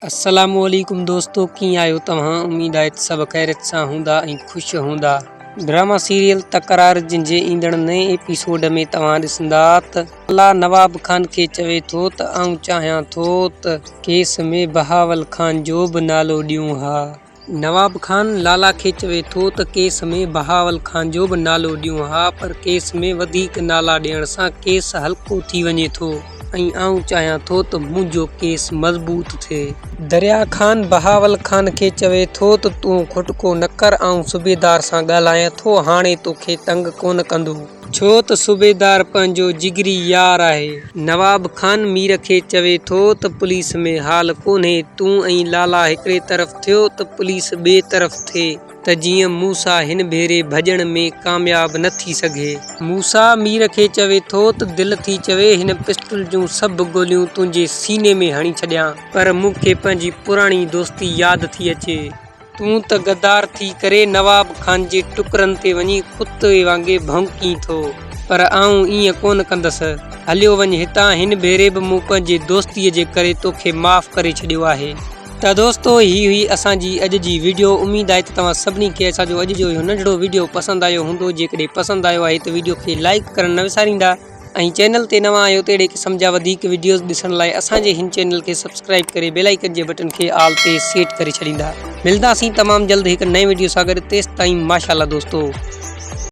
السلام عليڪم دوستو ڪيئن آهيو توهان اميد آهي ته سڀ خيريت سان هوندا ۽ خوش هوندا ڊراما سيريل تڪرار جن جي ايندڙ نئين ايپيسوڊ ۾ توهان ڏسندا ته الله نواب خان کي چوي ٿو ته آئون چاهيان ٿو ته ڪيس ۾ بهاول خان جو به نالو ڏيون ها. نواب خان لالا کي چوي ٿو ته ڪيس ۾ بهاول خان جو به نالو ڏيون ها پر ڪيس ۾ وڌيڪ نالا ڏيڻ سان ڪيس هلڪو ٿي وڃي ٿو ۽ آئون چاهيان ٿو ته منهنجو ڪيس مضبوط ٿئي. دريا خان بهاول خان کي چوي ٿو ته تون کٽڪو نه ڪر آئون صوبيدار سان ڳالهايان ٿو هاڻي توکي تنگ ڪونه ڪندو. ڇو ته صوبيدار پنهنجو جگري يار آهي. نواب خان مير کي چوي ٿو ته پوليس ۾ حال ڪونهي، تون ۽ لالا هڪڙي طرف ٿيو ته پوليس ٻئي طرف ٿئي ته جيئن موسيٰ هن ڀيري ڀڄڻ ۾ ڪامياب نه ٿي سگهي. موسيٰ مير کي چوي ٿو ته دل ٿي چوي هن پسٽل جون سڀ گوليون تنهنجي سيني ۾ هڻي ڇڏيان پر مون کي پنهنجي پراڻي دوستي ياد ٿي اچي. تون ته غدار ٿي ڪري نواب خان جي ٽڪرن تي وڃي ڪتي وانگي ڀونڪين ٿو، پر آئون ائين ڪونه ڪندس. هليو وڃ هتان، هن ڀيري به مون پنهنجي دوستيء جي ڪري توکي معاف ڪري ڇڏيو آهي. ته دوستو هي هئي اسان جي اڄ جي وڊيو، اميد آهي ته توهان سڀني کي اسان جو اڄ جو اهو ننڍڙو وڊيو پسند آيو هوندو، جيڪڏهن پسند آيو آهي ته وڊيو کي لائيڪ ڪرڻ نه وساريندا. ۽ چينل تي نوان آهيو ته اهڙي قسم جا وڌيڪ وڊيوز ڏسڻ لاء اسان جي هن چينل کي سبسڪرائيب ڪري بيل آئيڪن جي بٽن کي آل تي سيٽ ڪري ڇڏيندا. ملداسين تمام جلد هڪ نئين وڊيو سان گڏ تيستائين ماشاءالله دوستو.